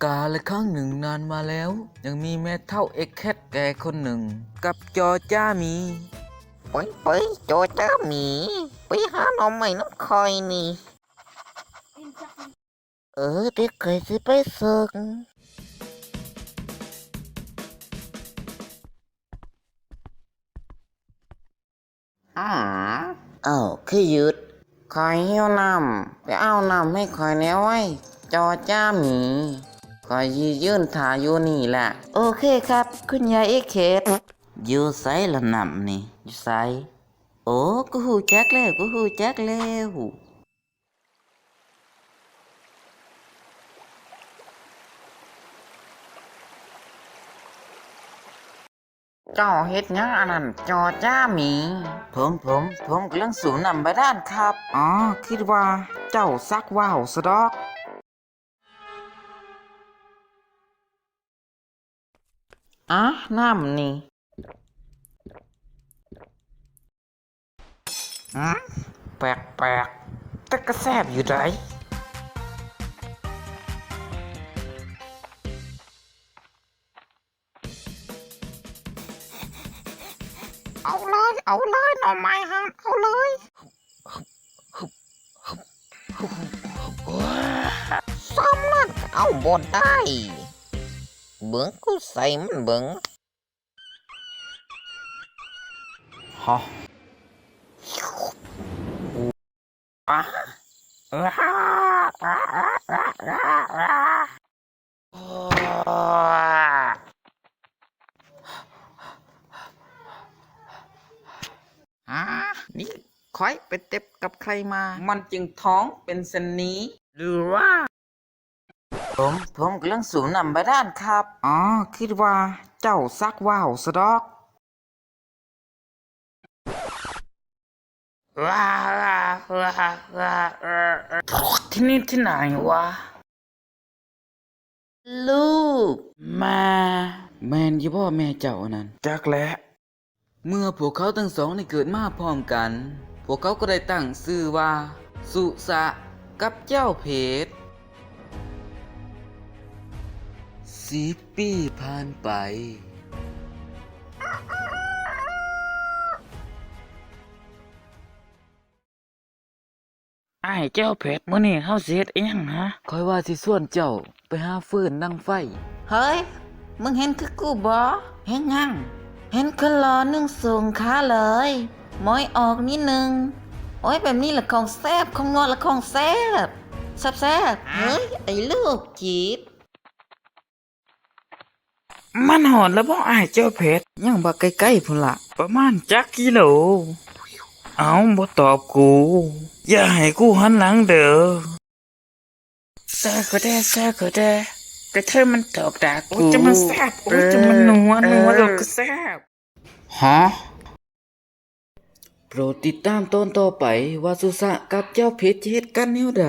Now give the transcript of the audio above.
ກາລະຄັ້ງໜຶ່ງນານມາແລ້ວ ຍັງມີແມ່ເຖົ້າເອັກແຄດແກ່ຄົນໜຶ່ງ ກັບຈໍຈ້າໝີ. ໄປໆ ຈໍຈ້າໝີ ໄປຫາໜໍ່ໄມ້ນຳຂ້ອຍນີ້. ເອີ ດຽວຂ້ອຍຊິໄປສົ່ງ. ອ້າ ອ້າວ ຄືຢຸດ? ຂ້ອຍຫິວນ້ຳ ໄປເອົານ້ຳໃຫ້ຂ້ອຍແດ່ເວີຍ ຈໍຈ້າໝີ. ຂ້ອຍຢືນຖ້າຢູ່ນີ້ລະ. ໂອເຄຄັບ ຄຸນຍາຍເອເຄດ. ຢູ່ໃສລະນ້ຳນີ້ ຢູ່ໃສ? ໂອ້ ກູຮູ້ຈັກແລ້ວ ກູຮູ້ຈັກແລ້ວ. ເຈົ້າເຮັດຫຍັງອັນນັ້ນ ຈໍຈ້າໝີ? ຜົມ ຜົມ ຜົມກຳລັງສູບນ້ຳບາດານຄັບ. ອໍ ຄິດວ່າເຈົ້າຊັກວ່າວຊະດອກ. ອາ ນ້ຳນີ້. ຫືມ ແປກໆ ແຕ່ກະແຊບຢູ່ໃດ໋. ເອົາເລີຍ ເອົາເລີຍ ໜໍ່ໄມ້ຫັ້ນ ເອົາເລີຍ. ສ່ຳນັ້ນກະເອົາບໍ່ໄດ້. ເບິ່ງ ກູໃສ່ມັນເບິ່ງ. ຮະ ອາ ອາ ນີ້ຂ້ອຍໄປເຕັບກັບໃຜມາ ມັນຈຶ່ງທ້ອງເປັນເຊັ່ນນີ້ ຫຼືວ່າ ຜົມ ຜົມກຳລັງສູບນ້ຳບາດານຄັບ. ອໍ ຄິດວ່າເຈົ້າຊັກວ່າວຊະດອກ. ທີ່ນີ້ທີ່ໄຫນວະ? ລູກ ແມ່ ແມ່ນຢູ່ບໍ່ແມ່ເຈົ້າອັນນັ້ນ? ຈັກແຫຼະ. ເມື່ອພວກເຂົາທັງສອງໄດ້ເກີດມາພ້ອມກັນ, ພວກເຂົາກໍໄດ້ຕັ້ງຊື່ວ່າ ສຸສະກັບເຈົ້າເພດ. ສິບປີຜ່ານໄປ. ອ້າຍເຈົ້າເພັດ, ມື້ນີ້ເຮົາຊິເຮັດອີ່ຫຍັງຫະ? ຂ້ອຍວ່າຊິຊວນເຈົ້າໄປຫາຟືນດັງໄຟ. ເຮີ້ຍ, ມຶງເຫັນຄືກູບໍ່? ເຫັນຫຍັງ? ເຫັນຄົນຫຼໍ່ນຸ່ງສູງຂາເລີຍ, ໝອຍອອກນິດໜຶ່ງ. ໂອ້ຍ, ແບບນີ້ລະຂອງແຊບ, ຂອງນົວລະຂອງແຊບ, ແຊບໆ. ເຮີ້ຍ, ໄອ້ລູກຈີດ. ມັນຮອດແລ້ວບໍ່ອ້າຍເຈົ້າເພັດ? ຍັງບັກໄກໆພຸ້ນລະ. ປະມານຈັກກິໂລ? ເອົ້າ ບໍ່ຕອບກູ. ຢ່າໃຫ້ກູຫັນຫຼັງເດີ້. ແຊບກະແດ່ ແຊບກະແດ່. ກະເທີມັນຕອບດາກກູ. ໂອ້ຍ ຈະມັນແຊບ. ໂອ້ຍ ຈະມັນນົວ ນົວແລ້ວກະແຊບ. ຮະ? ໂປດຕິດຕາມຕອນຕໍ່ໄປວ່າສຸສະກັບເຈົ້າເພັດຈະເຮັດກັນແນວໃດ.